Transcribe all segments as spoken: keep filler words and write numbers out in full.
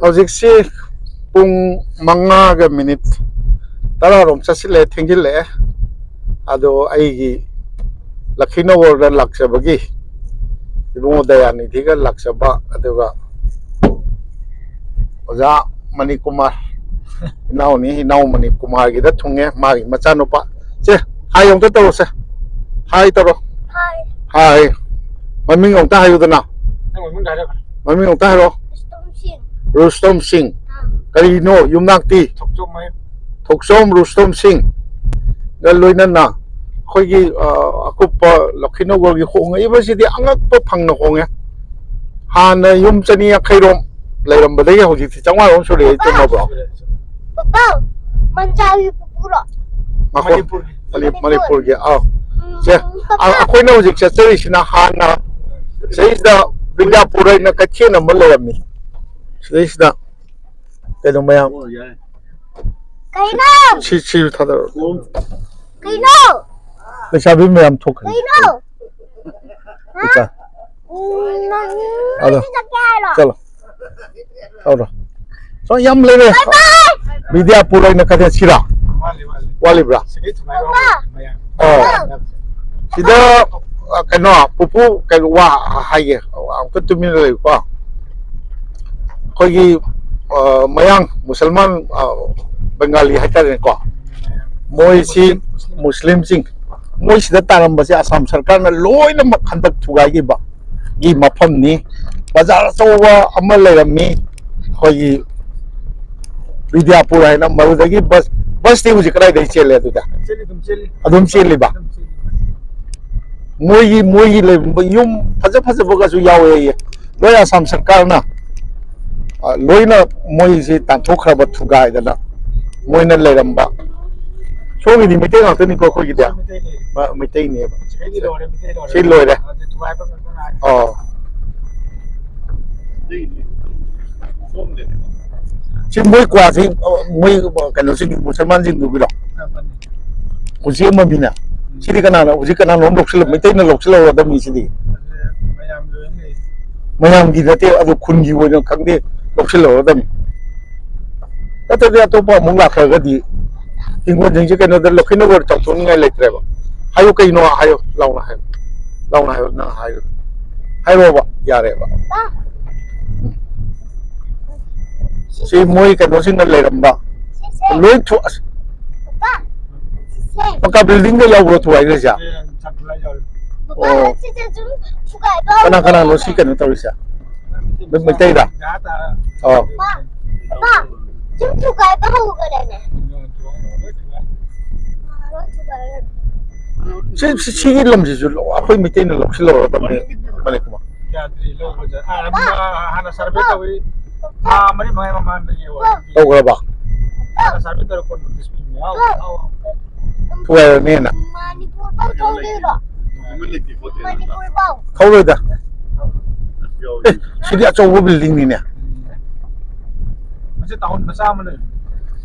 ꯍꯧꯖꯤꯛꯁꯤ ꯄꯨꯡ ꯃꯉꯥꯒ ꯃꯤꯅꯤꯠ ꯇꯔꯥꯔꯣꯝ ꯆꯠꯁꯤꯜꯂꯛꯑꯦ, ꯊꯦꯡꯖꯤꯜꯂꯛꯑꯦ꯫ ꯑꯗꯣ ꯑꯩꯒꯤ ꯂꯈꯤꯅꯧꯔꯗ ꯂꯥꯛꯆꯕꯒꯤ ꯏꯕꯨꯡꯉꯣ ꯗꯌꯥꯅꯤꯙꯤꯒ ꯂꯥꯛꯆꯕ, ꯑꯗꯨꯒ ꯑꯣꯖꯥ ꯃꯅꯤꯀꯨꯃꯥꯔ, ꯏꯅꯥꯎꯅꯤ, ꯏꯅꯥꯎ ꯃꯅꯤꯀꯨꯃꯥꯔꯒꯤꯗ ꯊꯨꯡꯉꯦ, ꯃꯥꯒꯤ ꯃꯆꯥꯅꯨꯄꯥ꯫ ꯁꯦ, ꯍꯥꯏ ꯑꯃꯨꯛꯇ ꯇꯧꯔꯣꯁꯦ꯫ ꯍꯥꯏ ꯇꯧꯔꯣ꯫ ꯍꯥꯏ꯫ ꯍꯥꯏ꯫ ꯃꯃꯤꯡ ꯑꯃꯨꯛꯇ ꯍꯥꯏꯌꯨꯗꯅ꯫ ꯅꯪ ꯃꯃꯤꯡꯗꯣ ꯍꯥꯏꯔꯛꯑꯣ꯫ ꯃꯃꯤꯡ ꯑꯃꯨꯛꯇ ꯍꯥꯏꯔꯛꯑꯣ꯫ ꯔꯨꯁꯇꯣꯝ ꯁꯤꯡ꯫ ꯔꯨꯁꯇꯣꯝ ꯁꯤꯡ꯫ ꯑꯥ꯫ ꯀꯔꯤꯅꯣ ꯌꯨꯝꯅꯥꯛꯇꯤ? ꯊꯣꯛꯆꯣꯝ ꯍꯥꯏꯌꯨ꯫ ꯊꯣꯛꯆꯣꯝ ꯔꯨꯁꯇꯣꯝ ꯁꯤꯡꯒ ꯂꯣꯏꯅꯅ ꯑꯩꯈꯣꯏꯒꯤ, ꯑ, ꯑꯀꯨꯞꯄ ꯂꯈꯤꯅꯧꯒꯤ ꯍꯣꯡꯉꯛꯏꯕꯁꯤꯗꯤ ꯑꯉꯛꯄ ꯐꯪꯅ ꯍꯣꯡꯉꯦ꯫ ꯍꯥꯟꯅ ꯌꯨꯝ ꯆꯅꯤ ꯌꯥꯡꯈꯩꯔꯣꯝ ꯂꯩꯔꯝꯕꯗꯒꯤ ꯍꯧꯖꯤꯛꯇꯤ ꯆꯥꯝꯃꯉꯥ ꯔꯣꯝ ꯁꯨꯔꯛꯑꯦ, ꯆꯨꯝꯃꯕ꯭ꯔꯣ? ꯄꯄꯥ, ꯃꯟꯖꯥꯒꯤ ꯄꯨꯄꯨꯔꯣ? ꯉꯥꯏꯈꯣ꯫ ꯃꯅꯤꯄꯨꯔꯒꯤ꯫ ꯃꯅꯤ-, ꯃꯅꯤꯄꯨꯔꯒꯤ, ꯑꯥ꯫ ꯎꯝ, ꯁꯦ, ꯄꯄꯥ꯫ ꯑ-, ꯑꯩꯈꯣꯏꯅ ꯍꯧꯖꯤꯛ ꯆꯠꯆꯔꯤꯁꯤꯅ ꯍꯥꯟꯅ ꯁꯤꯗꯩꯁꯤꯗ ꯕꯤꯗ꯭ꯌꯥꯄꯨꯔ ꯍꯥꯏꯅ ꯀꯩꯊꯦꯜ ꯑꯃ ꯂꯩꯔꯝꯃꯤ꯫ ꯁꯤꯗꯩꯁꯤꯗ ꯀꯩꯅꯣ ꯃꯌꯥꯝ꯫ ꯀꯩꯅꯣ? ꯁꯤ, ꯁꯤ ꯊꯥꯗꯔꯣ꯫ ꯀꯩꯅꯣ? ꯂꯩꯁꯥꯕꯤ ꯃꯌꯥꯝ ꯊꯣꯛꯈ꯭ꯔꯦ꯫ ꯀꯩꯅꯣ? ꯏꯆꯥ꯫ ꯎꯝ, ꯅꯪ ꯑꯗꯣ꯫ ꯆꯠꯀꯦ ꯍꯥꯏꯔꯣ? ꯆꯠꯂꯣ꯫ ꯇꯧꯔꯣ꯫ ꯁꯣ ꯌꯥꯝ ꯂꯩꯔꯦ꯫ ꯕꯥꯏ ꯕꯥꯏ꯫ ꯕꯤꯗ꯭ꯌꯥꯄꯨꯔ ꯑꯣꯏꯅ ꯀꯗꯦ ꯁꯤꯔꯥ? ꯋꯥꯠꯂꯤ, ꯋꯥꯠꯂꯤ꯫ ꯋꯥꯠꯂꯤꯕ꯭ꯔꯥ? ꯁꯤꯗꯩ ꯊꯨꯒꯥꯏꯕ ꯍꯧꯔꯦ, ꯃꯌꯥꯝ꯫ ꯑꯣ꯫ ꯁꯤꯗ, ꯑ, ꯀꯩꯅꯣ, ꯄꯨꯄꯨ, ꯀꯩꯅꯣ, ꯋꯥ ꯍꯥꯏꯒꯦ꯫ ꯑꯃꯨꯛꯇ ꯇꯨꯃꯤꯟꯅ ꯂꯩꯌꯨꯀꯣ꯫ ꯑꯩꯈꯣꯏꯒꯤ, ꯑ, ꯃꯌꯥꯡ, ꯃꯨꯁꯜꯃꯥꯟ, ꯑ, ꯕꯦꯡꯒꯥꯂꯤ ꯍꯥꯏꯇꯥꯔꯦꯅꯦꯀꯣ꯫ ꯃꯣꯏꯁꯤ ꯃꯨꯁꯂꯤꯝꯁꯤꯡ꯫ ꯃꯣꯏ ꯁꯤꯗ ꯇꯥꯔꯝꯕꯁꯦ ꯑꯁꯥꯝ ꯁꯔꯀꯥꯔꯅ ꯂꯣꯏꯅꯃꯛ ꯍꯟꯗꯛ ꯊꯨꯒꯥꯏꯈꯤꯕ꯫ ꯒꯤ ꯃꯐꯝꯅꯤ꯫ ꯕꯖꯥꯔ ꯑꯆꯧꯕ ꯑꯃ ꯂꯩꯔꯝꯃꯤ, ꯑꯩꯈꯣꯏꯒꯤ ꯕꯤꯗ꯭ꯌꯥꯄꯨꯔ ꯍꯥꯏꯅ, ꯃꯗꯨꯗꯒꯤ ꯕꯁ, ꯕꯁꯇꯤ ꯍꯧꯖꯤꯛ ꯀꯗꯥꯏꯗꯒꯤ ꯆꯦꯜꯂꯦ ꯑꯗꯨꯗ? ꯆꯦꯜꯂꯤ, ꯑꯗꯨꯝ ꯆꯦꯜꯂꯤ꯫ ꯑꯗꯨꯝ ꯆꯦꯜꯂꯤꯕ? ꯑꯗꯨꯝ ꯆꯦꯜꯂꯤ꯫ ꯃꯣꯏꯒꯤ, ꯃꯣꯏꯒꯤ ꯂꯩꯔꯝꯕ ꯌꯨꯝ ꯐꯖ ꯐꯖꯕꯒꯁꯨ ꯌꯥꯎꯋꯦꯌꯦ꯫ ꯂꯣꯏ ꯑꯁꯥꯝ ꯁꯔꯀꯥꯔꯅ, ꯑ, ꯂꯣꯏꯅ ꯃꯣꯏꯁꯤ ꯇꯥꯟꯊꯣꯛꯈ꯭ꯔꯕ ꯊꯨꯒꯥꯏꯗꯅ꯫ ꯃꯣꯏꯅ ꯂꯩꯔꯝꯕ꯫ ꯁꯣꯝꯒꯤꯗꯤ ꯃꯩꯇꯩ ꯉꯥꯛꯇꯅꯤꯀꯣ ꯑꯩꯈꯣꯏꯒꯤꯗꯤ? ꯃꯩꯇꯩꯅꯦ꯫ ꯃ-, ꯃꯩꯇꯩꯅꯦꯕ꯫ ꯁꯤꯗꯩꯗꯤ ꯂꯣꯏꯔꯦ, ꯃꯩꯇꯩ ꯂꯣꯏꯔꯦ꯫ ꯁꯤ ꯂꯣꯏꯔꯦ꯫ ꯑꯗꯨꯗꯤ ꯊꯨꯒꯥꯏꯕ ꯉꯥꯛꯇ ꯉꯥꯏꯔꯦ꯫ ꯑꯣ꯫ ꯁꯤ ꯃꯣꯏ ꯀ꯭ꯋꯥꯁꯤ, ꯑ, ꯃꯣꯏ, ꯑ, ꯀꯩꯅꯣꯁꯤꯡ, ꯃꯨꯁꯜꯃꯥꯟꯁꯤꯡꯗꯨꯒꯤꯔꯣ? ꯎꯆꯦꯛ ꯑꯃ ꯃꯤꯅ꯫ ꯁꯤꯗꯤ ꯀꯅꯥꯅ, ꯍꯧꯖꯤꯛ ꯀꯅꯥꯅꯣꯝ ꯂꯧꯁꯤꯜꯂ-, ꯃꯩꯇꯩꯅ ꯂꯧꯁꯤꯜꯍꯧꯔꯗꯕꯅꯤ ꯁꯤꯗꯤ꯫ ꯃꯌꯥꯝꯒꯤ ꯑꯣꯏꯅ ꯂꯩ꯫ ꯃꯌꯥꯝꯒꯤ ꯅꯠꯇꯦ, ꯑꯗꯨ ꯈꯨꯟꯒꯤ ꯑꯣꯏꯅ ꯈꯪꯗꯦ, ꯂꯧꯁꯤꯜꯍꯧꯔꯗꯕꯅꯤ꯫ ꯅꯠꯇ꯭ꯔꯗꯤ ꯑꯇꯣꯞꯄ ꯑꯃꯨꯛ ꯂꯥꯛꯈ꯭ꯔꯒꯗꯤ ꯍꯤꯡꯒꯣꯜꯁꯤꯡꯁꯦ ꯀꯩꯅꯣꯗ ꯂꯧꯈꯤꯅꯕ ꯆꯥꯎꯊꯣꯛꯅꯤꯡꯉꯥꯏ ꯂꯩꯇ꯭ꯔꯦꯕ꯫ ꯍꯥꯏꯌꯨ ꯀꯩꯅꯣ ꯍꯥꯏꯌꯨ, ꯂꯥꯎꯅ ꯍꯥꯏꯌꯨ, ꯂꯥꯎꯅ ꯍꯥꯏꯌꯨ, ꯅꯪ ꯍꯥꯏꯌꯨ, ꯍꯥꯏꯔꯣꯕ, ꯌꯥꯔꯦꯕ꯫ ꯁꯤ ꯃꯣꯏ ꯀꯩꯅꯣꯁꯤꯡꯅ ꯂꯩꯔꯝꯕ ꯂꯣꯏ ꯊꯨ-, ꯑꯁ, ꯄꯀꯥ ꯕꯤꯜꯗꯤꯡꯗ ꯌꯥꯎꯕ꯭ꯔꯣ ꯊꯨꯒꯥꯏꯈ꯭ꯔꯤꯁꯦ? ꯑꯣ꯫ ꯀꯅꯥ ꯀꯅꯥꯅꯣ ꯁꯤ ꯀꯩꯅꯣ ꯇꯧꯔꯤꯁꯦ? ꯃꯩꯇꯩꯔ? ꯑꯣ꯫ ꯁꯤ, ꯁꯤ, ꯁꯤꯒꯤ ꯂꯝꯁꯤꯁꯨ ꯂꯧ-, ꯑꯩꯈꯣꯏ ꯃꯩꯇꯩꯅ ꯂꯧꯁꯤꯜꯍꯧꯔꯗꯕꯅꯦ, ꯃꯅꯤꯀꯨꯃꯥꯔ꯫ ꯌꯥꯗ꯭ꯔꯤ ꯂꯧꯕꯁꯦ꯫ ꯑꯥ, ꯍꯥꯟꯅ ꯁꯔꯚꯦ ꯇꯧꯏ꯫ ꯊꯥ ꯃꯔꯤ ꯃꯉꯥ ꯃꯃꯥꯡꯗꯒꯤ ꯑꯣꯏꯔꯦ꯫ ꯇꯧꯈ꯭ꯔꯕ? ꯍꯥꯟꯅ ꯁꯔꯚꯦ ꯇꯧꯔ ꯀꯣꯟ ꯅꯣꯇꯤꯁ ꯄꯤꯕꯅꯦ꯫ ꯑꯥꯎ, ꯑꯥꯎ꯫ ꯊꯨꯒꯥꯏꯔꯅꯦꯅ꯫ ꯃꯅꯤꯄꯨꯔ ꯐꯥꯎ ꯊꯧꯗꯣꯏꯔꯣ? ꯃꯅꯤꯄꯨꯔ ꯐꯥꯎ꯫ ꯊꯧꯔꯣꯏꯗ꯫ ꯑꯦ, ꯁꯤꯗꯤ ꯑꯆꯧꯕ ꯕꯤꯜꯗꯤꯡꯅꯤꯅꯦ꯫ ꯃꯁꯤ ꯇꯥꯎꯟ ꯃꯆꯥ ꯑꯃ ꯂꯩ꯫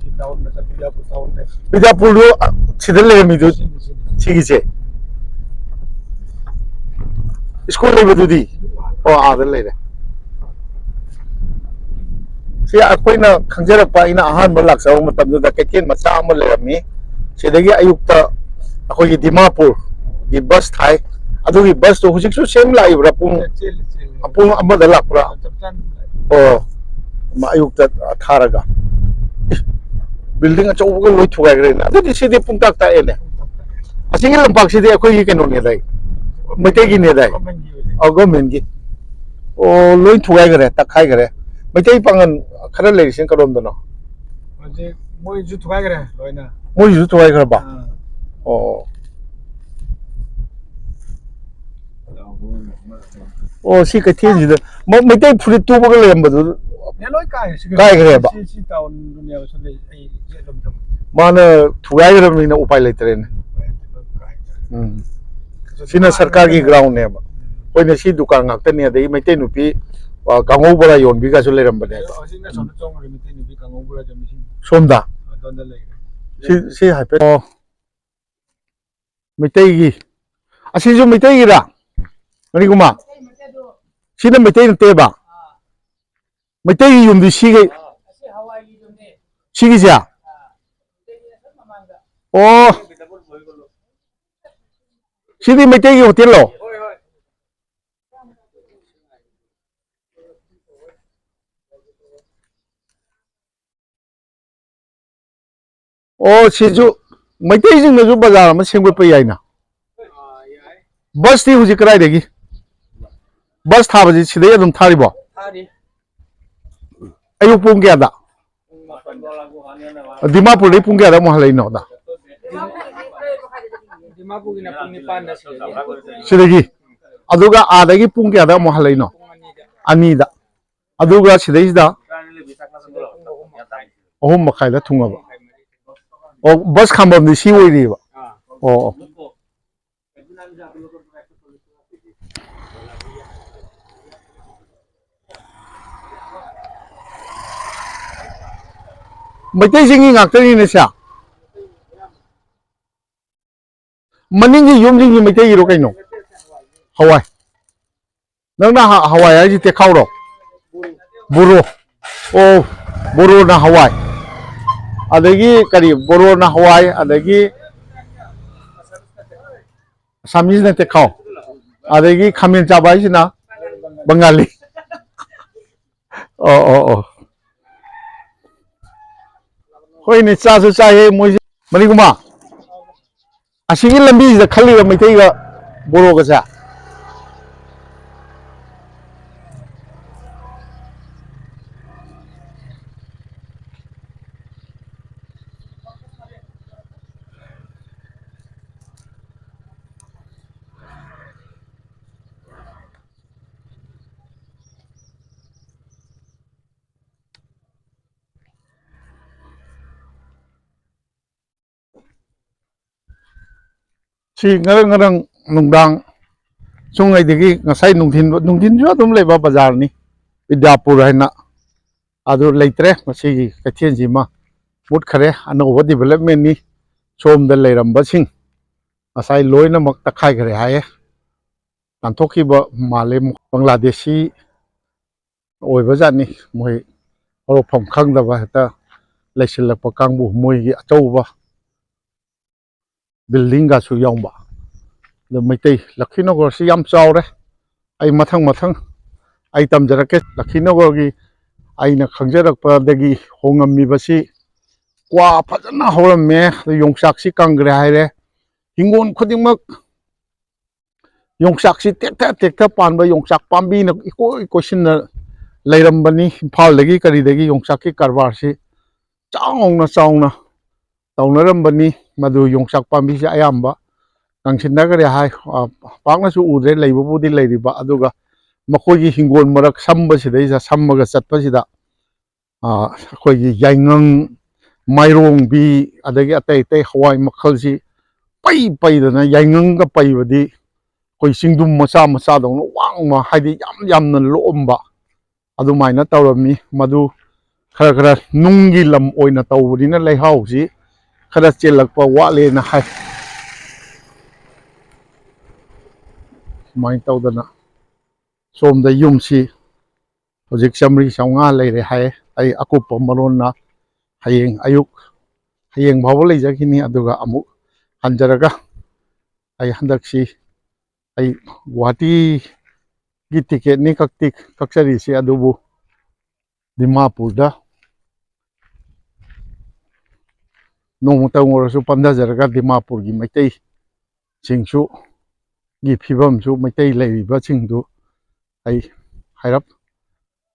ꯁꯤ ꯇꯥꯎꯟ ꯃꯆꯥ, ꯕꯤꯖꯥꯄꯨꯔ ꯇꯥꯎꯟ ꯂꯩ꯫ ꯕꯤꯖꯥꯄꯨꯔꯗꯨ, ꯑ, ꯁꯤꯗ ꯂꯩꯔꯝꯃꯤꯗꯨ, ꯁꯤꯅꯤ, ꯁꯤꯅꯤ꯫ ꯁꯤꯒꯤꯁꯦ꯫ ꯁ꯭ꯀꯨꯜ ꯂꯩꯕꯗꯨꯗꯤ? ꯑꯣ, ꯑꯥꯗ ꯂꯩꯔꯦ꯫ ꯁꯤ ꯑꯩꯈꯣꯏꯅ ꯈꯪꯖꯔꯛꯄ, ꯑꯩꯅ ꯑꯍꯥꯟꯕ ꯂꯥꯛꯆꯕ ꯃꯇꯝꯗꯨꯗ ꯀꯩꯊꯦꯜ ꯃꯆꯥ ꯑꯃ ꯂꯩꯔꯝꯃꯤ꯫ ꯁꯤꯗꯒꯤ ꯑꯌꯨꯛꯇ ꯑꯩꯈꯣꯏꯒꯤ ꯗꯤꯃꯥꯄꯨꯔꯒꯤ ꯕꯁ ꯊꯥꯏ꯫ ꯑꯗꯨꯒꯤ ꯕꯁꯇꯨ ꯍꯧꯖꯤꯛꯁꯨ ꯁꯦꯝ ꯂꯥꯛꯏꯕ꯭ꯔꯥ? ꯄꯨꯡ, ꯆꯦꯜꯂꯤ, ꯆꯦꯜꯂꯤ꯫ ꯄꯨꯡ ꯑꯃꯗ ꯂꯥꯛꯄ꯭ꯔꯥ? ꯆꯞ ꯆꯥꯅ ꯂꯥꯛꯏ꯫ ꯑꯣ, ꯃ-, ꯑꯌꯨꯛꯇ ꯊꯥꯔꯒ꯫ ꯏ, ꯕꯤꯜꯗꯤꯡ ꯑꯆꯧꯕꯒ ꯂꯣꯏ ꯊꯨꯒꯥꯏꯈ꯭ꯔꯦꯅꯦ꯫ ꯑꯗꯨꯗꯤ ꯁꯤꯗꯤ ꯄꯨꯡꯇꯥꯛ ꯇꯥꯛꯑꯦꯅꯦ꯫ ꯑꯁꯤꯒꯤ ꯂꯝꯄꯥꯛꯁꯤꯗꯤ ꯑꯩꯈꯣꯏꯒꯤ ꯀꯩꯅꯣꯅꯦꯗꯥꯏ? ꯃꯩꯇꯩꯒꯤꯅꯦꯗꯥꯏ? ꯒꯣꯔꯃꯦꯟꯒꯤ ꯑꯣꯏꯗꯣꯏꯅꯤ꯫ ꯑꯣ, ꯒꯣꯔꯃꯦꯟꯒꯤ꯫ ꯑꯣ, ꯂꯣꯏ ꯊꯨꯒꯥꯏꯈ꯭ꯔꯦ, ꯇꯛꯈꯥꯏꯈ꯭ꯔꯦ꯫ ꯃꯩꯇꯩ ꯄꯥꯡꯒꯜ ꯈꯔ ꯂꯩꯔꯤꯁꯤꯅ ꯀꯔꯣꯝꯗꯅꯣ? ꯍꯧꯖꯤꯛ ꯃꯣꯏꯁꯨ ꯊꯨꯒꯥꯏꯈ꯭ꯔꯦ ꯂꯣꯏꯅ꯫ ꯃꯣꯏꯁꯨ ꯊꯨꯒꯥꯏꯈ꯭ꯔꯕ? ꯑꯥ꯫ ꯑꯣ꯫ ꯑꯣ, ꯁꯤ ꯀꯩꯊꯦꯜꯁꯤꯗ ꯃ-, ꯃꯩꯇꯩ ꯐꯨꯔꯤꯠ ꯇꯨꯕꯒ ꯂꯩꯔꯝꯕꯗꯨ ꯑꯦ, ꯂꯣꯏ ꯀꯥꯏ, ꯁꯤ ꯀꯥꯏꯈ꯭ꯔꯦꯕ? ꯁꯤ, ꯁꯤ ꯇꯥꯎꯟꯗꯨꯅꯦꯕ, ꯁꯤ ꯂꯩ, ꯑꯩ ꯌꯦꯠꯂꯣꯝꯗ꯫ ꯃꯥꯅ ꯊꯨꯒꯥꯏꯈ꯭ꯔꯕꯅꯤꯅ ꯎꯄꯥꯏ ꯂꯩꯇ꯭ꯔꯦꯅꯦ꯫ ꯂꯣꯏ ꯀꯥꯏ꯫ ꯎꯝ꯫ ꯁꯤꯅ ꯁꯔꯀꯥꯔꯒꯤ ꯒ꯭ꯔꯥꯎꯟꯅꯦꯕ꯫ ꯎꯝ꯫ ꯑꯩꯈꯣꯏꯅ ꯁꯤ ꯗꯨꯀꯥꯟ ꯉꯥꯛꯇꯅꯤ, ꯑꯗꯒꯤ ꯃꯩꯇꯩ ꯅꯨꯄꯤ, ꯑ, ꯀꯥꯡꯍꯧ ꯕꯣꯔꯥ ꯌꯣꯟꯕꯤꯒꯁꯨ ꯂꯩꯔꯝꯕꯅꯦꯕ꯫ ꯍꯧꯖꯤꯛꯅ ꯁꯣꯝꯗ ꯆꯣꯡꯈ꯭ꯔꯦ, ꯃꯩꯇꯩ ꯅꯨꯄꯤ ꯀꯥꯡꯍꯧ ꯕꯣꯔꯥ ꯌꯣꯟꯕꯤꯁꯤꯡ꯫ ꯁꯣꯝꯗ? ꯑꯗꯣꯝꯗ ꯂꯩꯈ꯭ꯔꯦ꯫ ꯁꯤ, ꯁꯤ ꯍꯥꯏꯐꯦꯠ꯫ ꯑꯣ꯫ ꯃꯩꯇꯩꯒꯤ, ꯑꯁꯤꯁꯨ ꯃꯩꯇꯩꯒꯤꯔꯥ? ꯃꯅꯤꯀꯨꯃꯥꯔ, ꯁꯤꯅ ꯃꯩꯇꯩ ꯅꯠꯇꯦꯕ? ꯃꯩꯇꯩꯒꯤ ꯌꯨꯝꯗꯤ ꯁꯤꯒꯩ, ꯁꯤꯒꯤꯁꯦ? ꯑꯣ, ꯁꯤꯗꯤ ꯃꯩꯇꯩꯒꯤ ꯍꯣꯇꯦꯜꯂꯣ? ꯑꯣ, ꯁꯤꯁꯨ ꯃꯩꯇꯩꯁꯤꯡꯅꯁꯨ ꯕꯖꯥꯔ ꯑꯃ ꯁꯦꯝꯒꯠꯄ ꯌꯥꯏꯅ꯫ ꯕꯁꯇꯤ ꯍꯧꯖꯤꯛ ꯀꯗꯥꯏꯗꯒꯤ? ꯕꯁ ꯊꯥꯕꯁꯤ ꯁꯤꯗꯩ ꯑꯗꯨꯝ ꯊꯥꯔꯤꯕꯣ? ꯊꯥꯔꯤ꯫ ꯑꯌꯨꯛ ꯄꯨꯡ ꯀꯌꯥꯗ? ꯄꯨꯡ ꯃꯥꯄꯟ꯫ ꯗꯤꯃꯥꯄꯨꯔꯗꯩ ꯄꯨꯡ ꯀꯌꯥꯗ ꯑꯃꯨꯛ ꯍꯜꯂꯛꯏꯅꯣ, ꯑꯗ? ꯗꯤꯃꯥꯄꯨꯔꯒꯤꯅ ꯄꯨꯡ ꯅꯤꯄꯥꯟꯗ ꯁꯤꯗꯒꯤ꯫ ꯁꯤꯗꯒꯤ? ꯑꯗꯨꯒ ꯑꯥꯗꯒꯤ ꯄꯨꯡ ꯀꯌꯥꯗ ꯑꯃꯨꯛ ꯍꯜꯂꯛꯏꯅꯣ? ꯄꯨꯡ ꯑꯅꯤꯗ꯫ ꯑꯅꯤꯗ꯫ ꯑꯗꯨꯒ ꯁꯤꯗꯩꯁꯤꯗ? ꯁꯤꯗꯩ ꯄꯨꯡ ꯑꯍꯨꯝ ꯃꯈꯥꯏ꯫ ꯑꯍꯨꯝ ꯃꯈꯥꯏꯗ ꯊꯨꯡꯉꯕ? ꯑꯣ, ꯕꯁ ꯈꯥꯝꯕꯝꯗꯤ ꯁꯤ ꯑꯣꯏꯔꯤꯕ? ꯑꯥ꯫ ꯑꯣ, ꯑꯣ꯫ ꯃꯩꯇꯩꯁꯤꯡꯒꯤ ꯉꯥꯛꯇꯅꯤꯅꯦ ꯁꯦ꯫ ꯃꯅꯤꯡꯒꯤ ꯌꯨꯝꯁꯤꯡꯁꯤ ꯃꯩꯇꯩꯒꯤꯔꯣ ꯀꯩꯅꯣ? ꯍꯋꯥꯏ꯫ ꯅꯪꯅ ꯍ-, ꯍꯋꯥꯏ ꯍꯥꯏꯁꯤ ꯇꯦꯛꯈꯥꯎꯔꯣ? ꯕꯣꯔꯣ꯫ ꯑꯣ, ꯕꯣꯔꯣꯅ ꯍꯋꯥꯏ꯫ ꯑꯗꯒꯤ ꯀꯔꯤ? ꯕꯣꯔꯣꯅ ꯍꯋꯥꯏ, ꯑꯗꯒꯤ ꯑꯁꯥꯃꯤꯁꯅ ꯇꯦꯛꯈꯥꯎ, ꯑꯗꯒꯤ ꯈꯥꯃꯦꯟ ꯆꯥꯕ ꯍꯥꯏꯁꯤꯅ ꯕꯪꯒꯥꯂꯤ꯫ ꯑꯣ, ꯑꯣ, ꯑꯣ꯫ ꯍꯣꯏꯅꯦ, ꯆꯥꯁꯨ ꯆꯥꯏꯍꯦ ꯃꯣꯏꯁꯦ꯫ ꯃꯅꯤꯀꯨꯃꯥꯔ, ꯑꯁꯤꯒꯤ ꯂꯝꯕꯤꯁꯤꯗ ꯈꯜꯂꯤꯕ ꯃꯩꯇꯩꯒ ꯕꯣꯔꯣꯒꯁꯦ? ꯁꯤ ꯉꯔꯥꯡ ꯉꯔꯥꯡ ꯅꯨꯡꯗꯥꯡ ꯁꯨꯡꯉꯩꯗꯒꯤ ꯉꯁꯥꯏ ꯅꯨꯡꯊꯤꯟ, ꯅꯨꯡꯊꯤꯟꯁꯨ ꯑꯗꯨꯝ ꯂꯩꯕ ꯕꯖꯥꯔꯅꯤ, ꯕꯤꯗ꯭ꯌꯥꯄꯨꯔ ꯍꯥꯏꯅ꯫ ꯑꯗꯨ ꯂꯩꯇ꯭ꯔꯦ, ꯃꯁꯤꯒꯤ ꯀꯩꯊꯦꯜꯁꯤꯃ ꯃꯨꯠꯈꯔꯦ꯫ ꯑꯅꯧꯕ developmentꯅꯤ꯫ ꯁꯣꯝꯗ ꯂꯩꯔꯝꯕꯁꯤꯡ ꯉꯁꯥꯏ ꯂꯣꯏꯅꯃꯛ ꯇꯛꯈꯥꯏꯈ꯭ꯔꯦ ꯍꯥꯏꯌꯦ꯫ ꯇꯥꯟꯊꯣꯛꯈꯤꯕ ꯃꯥꯜꯂꯦ꯫ ꯕꯪꯒ꯭ꯂꯥꯗꯦꯁꯤ ꯑꯣꯏꯕꯖꯥꯠꯅꯤ꯫ ꯃꯣꯏ ꯍꯧꯔꯛꯐꯝ ꯈꯪꯗꯕ ꯍꯦꯛꯇ ꯂꯩꯁꯤꯜꯂꯛꯄ ꯀꯥꯡꯕꯨ, ꯃꯣꯏꯒꯤ ꯑꯆꯧꯕ ꯕꯤꯜꯗꯤꯡꯒꯁꯨ ꯌꯥꯎꯕ꯫ ꯑꯗꯣ ꯃꯩꯇꯩ ꯂꯛꯈꯤꯅꯒꯔꯁꯤ ꯌꯥꯝ ꯆꯥꯎꯔꯦ꯫ ꯑꯩ ꯃꯊꯪ ꯃꯊꯪ ꯑꯩ ꯇꯝꯖꯔꯛꯀꯦ꯫ ꯂꯛꯈꯤꯅꯒꯔꯒꯤ ꯑꯩꯅ ꯈꯪꯖꯔꯛꯄꯗꯒꯤ ꯍꯣꯡꯉꯝꯃꯤꯕꯁꯤ ꯀ꯭ꯋꯥ ꯐꯖꯅ ꯍꯧꯔꯝꯃꯦ, ꯑꯗ ꯌꯣꯡꯆꯥꯛꯁꯤ ꯀꯪꯈ꯭ꯔꯦ ꯍꯥꯏꯔꯦ꯫ ꯍꯤꯡꯒꯣꯜ ꯈꯨꯗꯤꯡꯃꯛ ꯌꯣꯡꯆꯥꯛꯁꯤ ꯇꯦꯛꯊ ꯇꯦꯛꯊ ꯄꯥꯟꯕ, ꯌꯣꯡꯆꯥꯛ ꯄꯥꯝꯕꯤꯅ ꯏꯀꯣꯏ ꯀꯣꯏꯁꯤꯟꯅ ꯂꯩꯔꯝꯕꯅꯤ꯫ ꯏꯝꯐꯥꯜꯗꯒꯤ ꯀꯔꯤꯗꯒꯤ ꯌꯣꯡꯆꯥꯛꯀꯤ ꯀꯔꯕꯥꯔꯁꯤ ꯆꯥꯎꯅ ꯆꯥꯎꯅ ꯇꯧꯅꯔꯝꯕꯅꯤ꯫ ꯃꯗꯨ ꯌꯣꯡꯆꯥꯛ ꯄꯥꯝꯕꯤꯁꯦ ꯑꯌꯥꯝꯕ ꯀꯪꯁꯤꯟꯅꯈ꯭ꯔꯦ ꯍꯥꯏ꯫ ꯑ, ꯄꯥꯛꯅꯁꯨ ꯎꯗ꯭ꯔꯦ, ꯂꯩꯕꯕꯨꯗꯤ ꯂꯩꯔꯤꯕ, ꯑꯗꯨꯒ ꯃꯈꯣꯏꯒꯤ ꯍꯤꯡꯒꯣꯜ ꯃꯔꯛ ꯁꯝꯕꯁꯤꯗꯩꯗ, ꯁꯝꯃꯒ ꯆꯠꯄꯁꯤꯗ, ꯑ, ꯑꯩꯈꯣꯏꯒꯤ ꯌꯥꯏꯉꯪ, ꯃꯥꯏꯔꯣꯡꯕꯤ, ꯑꯗꯒꯤ ꯑꯇꯩ ꯑꯇꯩ ꯍꯋꯥꯏ ꯃꯈꯜꯁꯤ ꯄꯩ ꯄꯩꯗꯅ, ꯌꯥꯏꯉꯪꯒ ꯄꯩꯕꯗꯤ ꯑꯩꯈꯣꯏ ꯆꯤꯡꯗꯨꯝ ꯃꯆꯥ ꯃꯆꯥꯗꯧꯅ ꯋꯥꯡꯅ, ꯍꯥꯏꯗꯤ ꯌꯥꯝ ꯌꯥꯝꯅ ꯂꯣꯛꯑꯝꯕ, ꯑꯗꯨꯃꯥꯏꯅ ꯇꯧꯔꯝꯃꯤ꯫ ꯃꯗꯨ ꯈꯔ ꯈꯔ ꯅꯨꯡꯒꯤ ꯂꯝ ꯑꯣꯏꯅ ꯇꯧꯕꯅꯤꯅ ꯂꯩꯍꯥꯎꯁꯤ ꯈꯔ ꯆꯦꯜꯂꯛꯄ ꯋꯥꯠꯂꯦꯅ ꯍꯥꯏ꯫ ꯁꯨꯃꯥꯏꯅ ꯇꯧꯗꯅ ꯁꯣꯝꯗ ꯌꯨꯝꯁꯤ ꯍꯧꯖꯤꯛ ꯆꯥꯃꯔꯤ ꯆꯥꯝꯃꯉꯥ ꯂꯩꯔꯦ ꯍꯥꯏ꯫ ꯑꯩ ꯑꯀꯨꯞꯄ ꯃꯔꯣꯟꯅ ꯍꯌꯦꯡ ꯑꯌꯨꯛ, ꯍꯌꯦꯡ ꯐꯥꯎꯕ ꯂꯩꯖꯈꯤꯅꯤ, ꯑꯗꯨꯒ ꯑꯃꯨꯛ ꯍꯟꯖꯔꯒ ꯑꯩ ꯍꯟꯗꯛꯁꯤ ꯑꯩ ꯒꯨꯍꯥꯇꯤꯒꯤ ꯇꯤꯀꯦꯠꯅꯤ ꯀꯛꯇꯤ ꯀꯛꯆꯔꯤꯁꯤ, ꯑꯗꯨꯕꯨ ꯗꯤꯃꯥꯄꯨꯔꯗ ꯅꯣꯡꯃꯇꯪ ꯑꯣꯏꯔꯁꯨ ꯄꯟꯊꯖꯔꯒ ꯗꯤꯃꯥꯄꯨꯔꯒꯤ ꯃꯩꯇꯩꯁꯤꯡꯁꯨ ꯒꯤ ꯐꯤꯕꯝꯁꯨ, ꯃꯩꯇꯩ ꯂꯩꯔꯤꯕꯁꯤꯡꯗꯨ ꯑꯩ ꯍꯥꯏꯔꯞ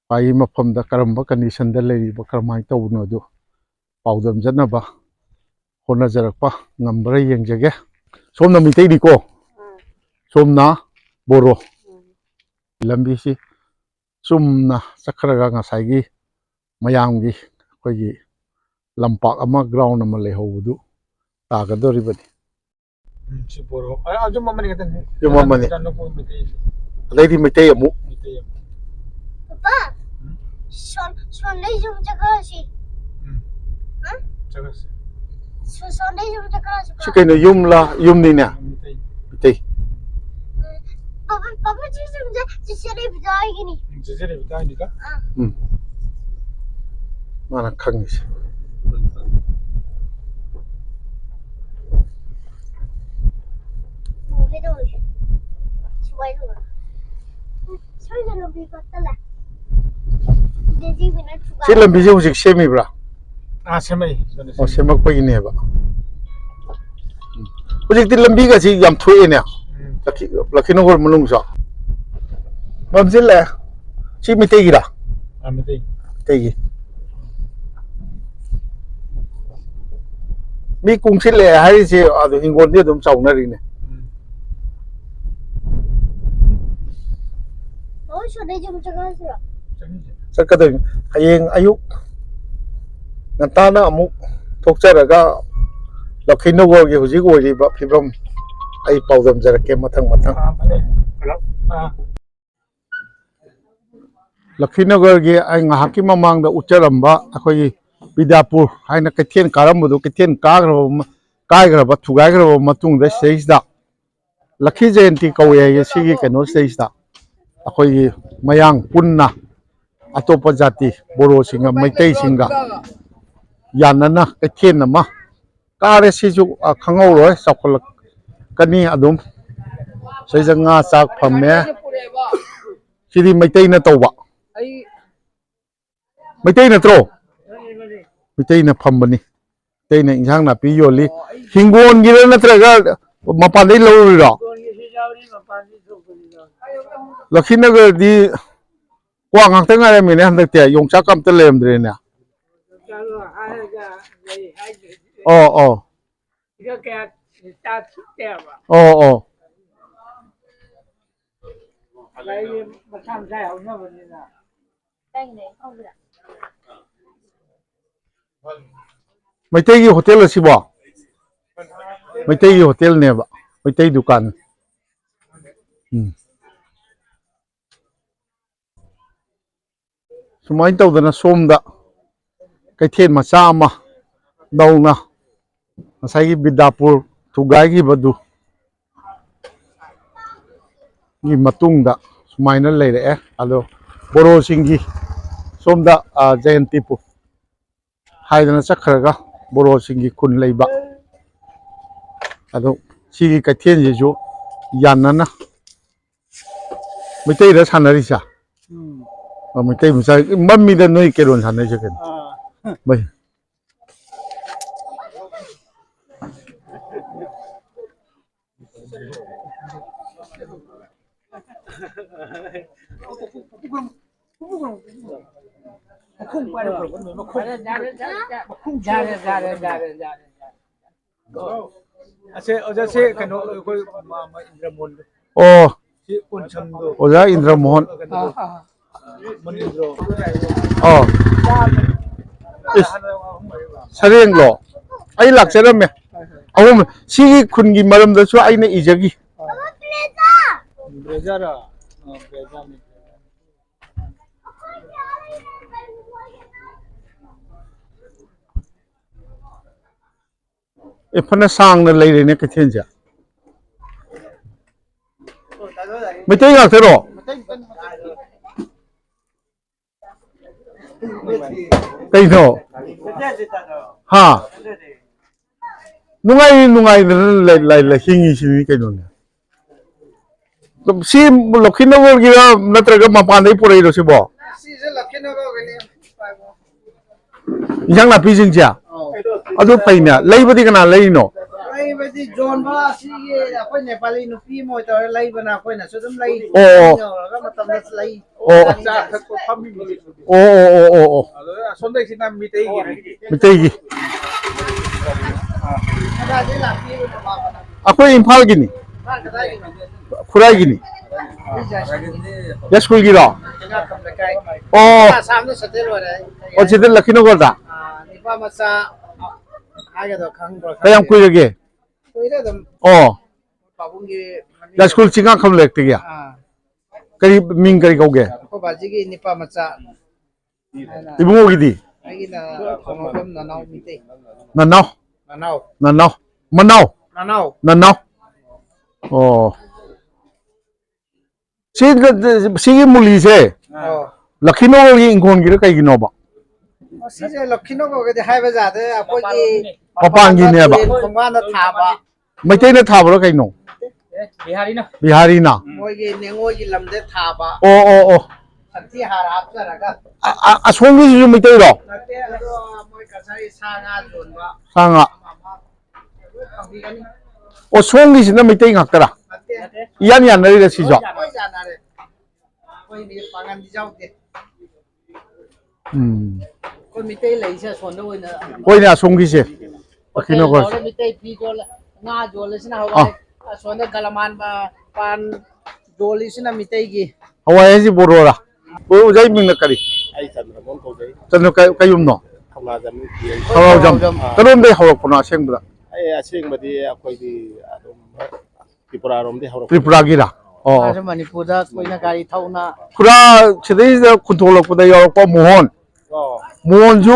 ꯃꯥꯒꯤ ꯃꯐꯝꯗ ꯀꯔꯝꯕ ꯀꯟꯗꯤꯁꯟꯗ ꯂꯩꯔꯤꯕ, ꯀꯔꯝꯍꯥꯏꯅ ꯇꯧꯕꯅꯣꯗꯨ ꯄꯥꯎꯗꯝꯖꯅꯕ ꯍꯣꯠꯅꯖꯔꯛꯄ ꯉꯝꯕ꯭ꯔꯥ ꯌꯦꯡꯖꯒꯦ꯫ ꯁꯣꯝꯅ ꯃꯤꯇꯩꯅꯤꯀꯣ? ꯎꯝ꯫ ꯁꯣꯝꯅ ꯕꯣꯔꯣ꯫ ꯎꯝ꯫ ꯂꯝꯕꯤꯁꯤ ꯆꯨꯝꯅ ꯆꯠꯈ꯭ꯔꯒ ꯉꯁꯥꯏꯒꯤ ꯃꯌꯥꯝꯒꯤ ꯑꯩꯈꯣꯏꯒꯤ ꯂꯝꯄꯥꯛ ꯑꯃ, ꯒ꯭ꯔꯥꯎꯟ ꯑꯃ ꯂꯩꯍꯧꯕꯗꯨ ꯇꯥꯒꯗꯧꯔꯤꯕꯅꯤ꯫ ꯎꯝ, ꯁꯤ ꯕꯣꯔꯣ꯫ ꯑ, ꯑꯗꯨꯝ ꯑꯃꯅꯤ ꯈꯛꯇꯅꯤ꯫ ꯌꯨꯝ ꯑꯃꯅꯤ꯫ ꯆꯥꯟꯗꯣꯛꯄ ꯃꯩꯇꯩ꯫ ꯑꯗꯩꯗꯤ ꯃꯩꯇꯩ ꯑꯃꯨꯛ꯫ ꯃꯩꯇꯩ ꯑꯃꯨꯛ꯫ ꯄꯄꯥ, ꯎꯝ? ꯁꯣꯟ-, ꯁꯣꯟꯗꯩ ꯁꯨꯝ ꯆꯠꯈ꯭ꯔꯁꯤ꯫ ꯎꯝ꯫ ꯍꯥ? ꯆꯠꯈ꯭ꯔꯁꯤ꯫ ꯁꯣ-, ꯁꯣꯝꯗꯩ ꯁꯨꯝ ꯆꯠꯈ꯭ꯔꯁꯨꯀꯣ꯫ ꯁꯤ ꯀꯩꯅꯣ, ꯌꯨꯝꯂꯥ? ꯌꯨꯝꯅꯤꯅꯦ꯫ ꯃꯤꯇꯩ꯫ ꯃꯤꯇꯩ꯫ ꯄꯥꯕꯨꯡ, ꯄꯥꯕꯨꯡ, ꯁꯤ ꯁꯨꯝ ꯆꯠ-, ꯆꯤꯆꯦ ꯂꯩꯕꯗꯣ ꯑꯩꯒꯤꯅꯤ꯫ ꯎꯝ, ꯆꯤꯆꯦ ꯂꯩꯕꯗꯣ ꯑꯩꯒꯤꯅꯤꯀꯣ? ꯑꯥ꯫ ꯎꯝ꯫ ꯃꯥꯅ ꯈꯪꯉꯤꯁꯦ꯫ ꯎꯒꯦ ꯇꯧꯔꯤꯁꯦ꯫ ꯁꯨꯃꯥꯏꯅ ꯇꯧꯔꯒ꯫ ꯁ꯭ꯋꯥꯏꯗ ꯂꯝꯕꯤ ꯐꯠꯇ ꯂꯥꯛ-, ꯖꯦ ꯁꯤ ꯕꯤꯅ ꯊꯨꯒꯥꯏ-, ꯁꯤ ꯂꯝꯕꯤꯁꯦ ꯍꯧꯖꯤꯛ ꯁꯦꯝꯃꯤꯕ꯭ꯔꯥ? ꯑꯥ, ꯁꯦꯝꯃꯛꯏ꯫ ꯁꯣꯝꯗ ꯑꯣ, ꯁꯦꯝꯃꯛꯏ꯫ ꯁꯦꯝꯃꯛꯄꯒꯤꯅꯦꯕ꯫ ꯎꯝ꯫ ꯍꯧꯖꯤꯛꯇꯤ ꯂꯝꯕꯤꯒꯁꯤ ꯌꯥꯝ ꯊꯣꯛꯑꯦꯅꯦ꯫ ꯎꯝ꯫ ꯂꯛꯈꯤ-, ꯂꯛꯈꯤꯅꯒꯔ ꯃꯅꯨꯡꯁꯨ꯫ ꯃꯝꯁꯤꯜꯂꯛꯑꯦ꯫ ꯁꯤ ꯃꯩꯇꯩꯒꯤꯔꯥ? ꯑꯥ, ꯃꯩꯇꯩ꯫ ꯃꯩꯇꯩꯒꯤ꯫ ꯃꯤ ꯀꯨꯡꯁꯤꯜꯂꯛꯑꯦ ꯍꯥꯏꯔꯤꯁꯦ, ꯑꯗꯨ ꯍꯤꯡꯒꯣꯜꯗꯤ ꯑꯗꯨꯝ ꯆꯥꯎꯅꯔꯤꯅꯦ꯫ ꯎꯝ꯫ ꯍꯣꯏ, ꯁꯣꯝꯗꯩ ꯁꯨꯝ ꯆꯪꯉꯛꯑꯁꯤꯔꯣ? ꯆꯠꯀꯗꯣꯏꯅꯤ꯫ ꯍꯌꯦꯡ ꯑꯌꯨꯛ ꯉꯟꯇꯥꯅ ꯑꯃꯨꯛ ꯊꯣꯛꯆꯔꯒ ꯂꯛꯈꯤꯅꯒꯔꯒꯤ ꯍꯧꯖꯤꯛ ꯑꯣꯏꯔꯤꯕ ꯐꯤꯕꯝ ꯑꯩ ꯄꯥꯎꯗꯝꯖꯔꯛꯀꯦ ꯃꯊꯪ ꯃꯊꯪ꯫ ꯑꯥ, ꯐꯅꯤ꯫ ꯍꯜꯂꯣ꯫ ꯑꯥ꯫ ꯂꯛꯈꯤꯅꯒꯔꯒꯤ ꯑꯩ ꯉꯥꯏꯍꯥꯛꯀꯤ ꯃꯃꯥꯡꯗ ꯎꯠꯆꯔꯝꯕ ꯑꯩꯈꯣꯏꯒꯤ ꯕꯤꯗ꯭ꯌꯥꯄꯨꯔ ꯍꯥꯏꯅ ꯀꯩꯊꯦꯜ ꯀꯥꯔꯝꯕꯗꯨ, ꯀꯩꯊꯦꯜ ꯀꯥꯈ꯭ꯔꯕ ꯃ-, ꯀꯥꯏꯈ꯭ꯔꯕ, ꯊꯨꯒꯥꯏꯈ꯭ꯔꯕ ꯃꯇꯨꯡꯗ ꯁꯤꯗꯩꯁꯤꯗ ꯂꯛꯈꯤ ꯖꯌꯟꯇꯤ ꯀꯧꯋꯦ ꯍꯥꯏꯌꯦ ꯁꯤꯒꯤ ꯀꯩꯅꯣꯁꯤꯗꯩꯁꯤꯗ꯫ ꯑꯩꯈꯣꯏꯒꯤ ꯃꯌꯥꯡ ꯄꯨꯟꯅ ꯑꯇꯣꯞꯄ ꯖꯥꯇꯤ ꯕꯣꯔꯣꯁꯤꯡꯒ ꯃꯩꯇꯩꯁꯤꯡꯒ ꯌꯥꯅꯅ ꯀꯩꯊꯦꯜ ꯑꯃ ꯀꯥꯔꯦ꯫ ꯁꯤꯁꯨ, ꯑ, ꯈꯪꯍꯧꯔꯣꯏ, ꯆꯥꯎꯈꯠꯂꯛꯀꯅꯤ ꯑꯗꯨꯝ꯫ ꯁꯤꯗꯩꯗ ꯉꯥ ꯆꯥꯛ ꯐꯝꯃꯦ꯫ ꯁꯤꯗꯤ ꯃꯩꯇꯩꯅ ꯇꯧꯕ꯫ ꯃꯩꯇꯩ ꯅꯠꯇ꯭ꯔꯣ? ꯃꯩꯇꯩꯅ ꯐꯝꯕꯅꯤ꯫ ꯃꯩꯇꯩꯅ ꯏꯟꯁꯥꯡ ꯅꯥꯄꯤ ꯌꯣꯜꯂꯤ꯫ ꯍꯤꯡꯒꯣꯜꯒꯤꯔꯣ ꯅꯠꯇ꯭ꯔꯒ ꯃꯄꯥꯟꯗꯩ ꯂꯧꯔꯨꯔꯤꯔꯣ? ꯂꯛꯈꯤꯅꯒꯔꯗꯤ ꯀ꯭ꯋꯥ ꯉꯥꯛꯇ ꯉꯥꯏꯔꯝꯃꯤꯅꯦ ꯍꯟꯗꯛꯇꯤ, ꯌꯣꯡꯆꯥꯛꯀ ꯑꯝꯇ ꯂꯩꯔꯝꯗ꯭ꯔꯦꯅꯦ꯫ ꯑꯣ, ꯑꯣ꯫ ꯑꯣ, ꯑꯣ꯫ ꯃꯩꯇꯩꯒꯤ ꯍꯣꯇꯦꯜ ꯑꯁꯤꯕꯣ? ꯃꯩꯇꯩꯒꯤ ꯍꯣꯇꯦꯜꯅꯦꯕ, ꯃꯩꯇꯩ ꯗꯨꯀꯥꯟ꯫ ꯎꯝ꯫ ꯁꯨꯃꯥꯏꯅ ꯇꯧꯗꯅ ꯁꯣꯝꯗ ꯀꯩꯊꯦꯜ ꯃꯆꯥ ꯑꯃ ꯅꯧꯅ ꯉꯁꯥꯏꯒꯤ ꯕꯤꯗ꯭ꯌꯥꯄꯨꯔ ꯊꯨꯒꯥꯏꯈꯤꯕꯗꯨ ꯒꯤ ꯃꯇꯨꯡꯗ ꯁꯨꯃꯥꯏꯅ ꯂꯩꯔꯛꯑꯦ꯫ ꯑꯗꯣ ꯕꯣꯔꯣꯁꯤꯡꯒꯤ ꯁꯣꯝꯗ, ꯑ, ꯖꯌꯟꯇꯤꯄꯨꯔ ꯍꯥꯏꯗꯅ ꯆꯠꯈ꯭ꯔꯒ ꯕꯣꯔꯣꯁꯤꯡꯒꯤ ꯈꯨꯟ ꯂꯩꯕ꯫ ꯑꯗꯣ ꯁꯤꯒꯤ ꯀꯩꯊꯦꯜꯁꯤꯁꯨ ꯌꯥꯅꯅ ꯃꯩꯇꯩꯗ ꯁꯥꯟꯅꯔꯤꯁꯦ꯫ ꯎꯝ꯫ ꯑ, ꯃꯩꯇꯩ ꯃꯆꯥ ꯃꯝꯃꯤꯗ ꯅꯣꯏ ꯀꯩꯔꯣꯟ ꯁꯥꯟꯅꯔꯤꯁꯦ ꯀꯩꯅꯣ? ꯑꯥ꯫ ꯃꯩ-, ꯌꯥꯔꯦ, ꯌꯥꯔꯦ, ꯌꯥꯔꯦ, ꯌꯥꯔꯦ, ꯌꯥꯔꯦ꯫ ꯑꯁꯦ, ꯑꯣꯖꯥꯁꯦ ꯀꯩꯅꯣ, ꯑꯩꯈꯣꯏ ꯃꯥ-, ꯃꯥ ꯏꯟꯗ꯭ꯔꯃꯣꯍꯟꯗꯣ꯫ ꯑꯣ꯫ ꯁꯤ ꯀꯣꯟꯁꯝꯗꯣ꯫ ꯑꯣꯖꯥ ꯏꯟꯗ꯭ꯔꯃꯣꯍꯟ꯫ ꯀꯩꯅꯣꯗꯣ꯫ ꯑꯥ, ꯑꯥ꯫ ꯃꯅꯤꯟꯗ꯭ꯔꯣ꯫ ꯑꯣ꯫ ꯏꯁ, ꯁꯔꯦꯡꯂꯣ? ꯑꯩ ꯂꯥꯛꯆꯔꯝꯃꯦ꯫ ꯑꯍꯨꯝ꯫ ꯁꯤꯒꯤ ꯈꯨꯟꯒꯤ ꯃꯔꯝꯗꯁꯨ ꯑꯩꯅ ꯏꯖꯈꯤ꯫ ꯕ꯭ꯔꯦꯖꯥꯔ? ꯑ, ꯕ꯭ꯔꯦꯖꯥꯔꯅꯤ꯫ ꯑꯦ, ꯐꯅ ꯁꯥꯡꯅ ꯂꯩꯔꯦꯅꯦ ꯀꯩꯊꯦꯜꯁꯦ꯫ ꯃꯩꯇꯩ ꯉꯥꯛꯇꯔꯣ? ꯀꯩꯅꯣ? ꯍꯥ? ꯅꯨꯡꯉꯥꯏ, ꯅꯨꯡꯉꯥꯏꯗꯅ ꯂꯩ-, ꯂꯩ-, ꯂꯩ-, ꯍꯤꯡꯉꯤꯁꯤꯅꯤ ꯀꯩꯅꯣꯅꯦ꯫ ꯁꯤ ꯂꯧꯈꯤꯅꯕꯒꯤꯔ ꯅꯠꯇ꯭ꯔꯒ ꯃꯄꯥꯟꯗꯒꯤ ꯄꯨꯔꯛꯏꯔꯣ ꯁꯤꯕꯣ? ꯁꯤꯁꯦ ꯂꯧꯈꯤꯅꯕꯒꯤꯅꯤ꯫ ꯏꯟꯖꯥꯡ ꯅꯥꯄꯤꯁꯤꯡꯁꯦ? ꯑꯧ꯫ ꯑꯗꯨ ꯐꯩꯅꯦ꯫ ꯂꯩꯕꯗꯤ ꯀꯅꯥ ꯂꯩꯔꯤꯅꯣ? ꯂꯩꯕꯗꯤ ꯌꯣꯟꯕ ꯑꯁꯤꯒꯤ ꯑꯩꯈꯣꯏ ꯅꯦꯄꯥꯂꯤ ꯅꯨꯄꯤ ꯑꯃ ꯑꯣꯏ ꯇꯧꯔꯦ ꯂꯩꯕꯅ ꯑꯩꯈꯣꯏꯅꯁꯨ ꯑꯗꯨꯝ ꯂꯩ꯫ ꯑꯣ, ꯑꯣ꯫ ꯌꯧꯔꯒ ꯃꯇꯝꯗ ꯂꯩ꯫ ꯑꯣ, ꯑꯣ꯫ ꯆꯥ ꯊꯛꯄ ꯐꯝꯃꯤꯅꯤ꯫ ꯑꯣ, ꯑꯣ, ꯑꯣ, ꯑꯣ, ꯑꯣ꯫ ꯑꯗꯨꯗ ꯑꯁꯣꯝꯗꯩꯁꯤꯅ ꯃꯤꯇꯩꯒꯤ꯫ ꯃꯤꯇꯩꯒꯤ꯫ ꯀꯗꯥꯏꯗꯩ ꯂꯥꯛꯄꯤꯔꯤꯅꯣ ꯃꯥ? ꯑꯩꯈꯣꯏ ꯏꯝꯐꯥꯜꯒꯤꯅꯤ꯫ ꯏꯝꯐꯥꯜ ꯀꯗꯥꯏꯒꯤꯅꯣ? ꯈꯨꯔꯥꯏꯒꯤꯅꯤ꯫ ꯌꯥꯏꯁ꯭ꯀꯨꯜꯒꯤꯔꯣ? ꯆꯤꯡꯉꯥꯈꯝ ꯂꯩꯀꯥꯏ꯫ ꯑꯣ꯫ ꯑꯁꯥꯝꯗ ꯁꯦꯇꯦꯜ ꯑꯣꯏꯔꯦ꯫ ꯑꯣ, ꯁꯤꯗ ꯂꯛꯈꯤꯅꯣꯒꯔꯗ? ꯑꯥ, ꯅꯤꯄꯥ ꯃꯆꯥ ꯍꯥꯏꯒꯗ꯭ꯔꯥ ꯈꯪꯕ꯭ꯔꯥ ꯀꯌꯥꯝ ꯈꯪꯗꯦ꯫ ꯀꯨꯏꯔꯒꯦ? ꯀꯨꯏꯔꯦ ꯑꯗꯨꯝ꯫ ꯑꯣ꯫ ꯄꯥꯕꯨꯡꯒꯤ ꯃꯅꯤꯡ ꯌꯥꯏꯁ꯭ꯀꯨꯜ ꯆꯤꯡꯉꯥꯈꯝ ꯂꯩꯔꯛꯇꯒꯤ? ꯑꯥ꯫ ꯀꯔꯤ ꯃꯤꯡ ꯀꯔꯤ ꯀꯧꯒꯦ? ꯑꯩꯈꯣꯏ ꯕꯥꯖꯤꯒꯤ ꯅꯤꯄꯥ ꯃꯆꯥ꯫ ꯏꯕꯨꯡꯉꯣꯒꯤꯗꯤ? ꯑꯩꯒꯤꯅ ꯈꯣꯡꯉꯣꯝꯕꯝ ꯅꯅꯥꯎ ꯃꯤꯇꯩ꯫ ꯅꯅꯥꯎ? ꯅꯅꯥꯎ꯫ ꯅꯅꯥꯎ꯫ ꯃꯅꯥꯎ꯫ ꯅꯅꯥꯎ꯫ ꯅꯅꯥꯎ꯫ ꯑꯣ꯫ ꯁꯤ, ꯁꯤꯒꯤ ꯃꯨꯂꯤꯁꯦ ꯑꯧ꯫ ꯂꯛꯈꯤꯅꯣꯒꯤ ꯏꯪꯈꯣꯜꯒꯤꯔ ꯀꯩꯒꯤꯅꯣꯕ? ꯁꯤꯁꯦ ꯂꯛꯈꯤꯅꯣꯒꯗꯤ ꯍꯥꯏꯕ ꯌꯥꯗꯦ, ꯑꯩꯈꯣꯏꯒꯤ ꯃꯄꯥꯟꯒꯤꯅꯦꯕ꯫ ꯃꯄꯥꯟ ꯇꯨꯔꯦꯟ ꯈꯣꯡꯕꯥꯟꯗ ꯊꯥꯕ꯫ ꯃꯩꯇꯩꯅ ꯊꯥꯕ꯭ꯔꯥ ꯀꯩꯅꯣ? ꯕꯤꯍꯥꯔꯤꯅ꯫ ꯕꯤꯍꯥꯔꯤꯅ? ꯃꯣꯏꯒꯤ ꯅꯦꯡꯉꯣꯏꯒꯤ ꯂꯝꯗ ꯊꯥꯕ꯫ ꯑꯣ, ꯑꯣ, ꯑꯣ꯫ ꯁꯟꯊꯤ ꯍꯥꯔ ꯍꯥꯞꯆꯔꯒ꯫ ꯑ-, ꯑ-, ꯑꯁꯣꯝꯒꯤꯁꯤꯁꯨ ꯃꯩꯇꯩꯔꯣ? ꯅꯠꯇꯦ, ꯑꯗꯣ ꯃꯣꯏ ꯀꯁꯥꯔꯤ ꯁꯥ ꯉꯥ ꯌꯣꯟꯕ꯫ ꯁꯥ ꯉꯥ꯫ ꯑꯃ, ꯑꯃ ꯂꯣꯏ ꯐꯪꯕꯤꯒꯅꯤ꯫ ꯑꯣ, ꯁꯣꯝꯒꯤꯁꯤꯅ ꯃꯩꯇꯩ ꯉꯥꯛꯇꯔꯥ? ꯅꯠꯇꯦ꯫ ꯏꯌꯥꯟ ꯌꯥꯟꯅꯔꯤꯔꯥ ꯁꯤꯁꯨ? ꯂꯣꯏ ꯌꯥꯟꯅꯔꯦ꯫ ꯑꯩꯈꯣꯏꯗꯤ ꯄꯥꯡꯒꯟꯗꯤ ꯌꯥꯎꯗꯦ꯫ ꯎꯝ꯫ ꯑꯩꯈꯣꯏ ꯃꯤꯇꯩ ꯂꯩꯁꯦ ꯑꯁꯣꯝꯗ ꯑꯣꯏꯅ ꯍꯣꯏꯅꯦ, ꯑꯁꯣꯝꯒꯤꯁꯦ꯫ ꯍꯣꯇꯦꯜ ꯂꯛꯈꯤꯅꯣꯒ꯫ ꯇꯧꯔꯦ, ꯃꯤꯇꯩ ꯐꯤ ꯌꯣꯜꯂꯦ, ꯉꯥ ꯌꯣꯜꯂꯁꯤꯅ ꯍꯋꯥꯏ꯫ ꯑꯥ꯫ ꯑꯁꯣꯝꯗ ꯒꯂꯃꯥꯟ, ꯑ, ꯄꯥꯟ ꯌꯣꯜꯂꯤꯁꯤꯅ ꯃꯤꯇꯩꯒꯤ꯫ ꯍꯋꯥꯏ ꯍꯥꯏꯁꯤ ꯕꯣꯔꯣꯔꯥ? ꯕ꯭ꯔꯣ, ꯑꯣꯖꯥꯒꯤ ꯃꯤꯡꯅ ꯀꯔꯤ? ꯑꯩ ꯆꯟꯗ꯭ꯔꯃꯣꯍꯟ ꯀꯧꯖꯩ꯫ ꯆꯟꯗ꯭ꯔ-, ꯀꯩ, ꯀꯩ ꯌꯨꯝꯅꯣ? ꯊꯧꯅꯥꯖꯝ ꯀꯤ ꯑꯩ꯫ ꯊꯧꯅꯥꯖꯝ꯫ ꯊꯧꯅꯥꯖꯝ꯫ ꯑꯥ꯫ ꯀꯗꯣꯝꯗꯩ ꯍꯧꯔꯛꯄꯅꯣ ꯑꯁꯦꯡꯕꯗ? ꯑꯩ ꯑꯁꯦꯡꯕꯗꯤ ꯑꯩꯈꯣꯏꯒꯤ ꯑꯗꯨꯝ ꯇ꯭ꯔꯤꯄꯨꯔꯥꯔꯣꯝꯗꯩ ꯍꯧꯔꯛꯄꯅꯤ꯫ ꯇ꯭ꯔꯤꯄꯨꯔꯥꯒꯤꯔꯥ? ꯑꯣ꯫ ꯃꯥꯁꯨ ꯃꯅꯤꯄꯨꯔꯗ ꯀꯨꯏꯅ ꯒꯥꯔꯤ ꯊꯧꯅ꯫ ꯈꯨꯔꯥ ꯁꯤꯗꯩꯁꯤꯗ ꯈꯨꯟꯊꯣꯛꯂꯛꯄꯗ ꯌꯥꯎꯔꯛꯄ ꯃꯣꯍꯣꯟ꯫ ꯑꯣ꯫ ꯃꯣꯍꯣꯟꯁꯨ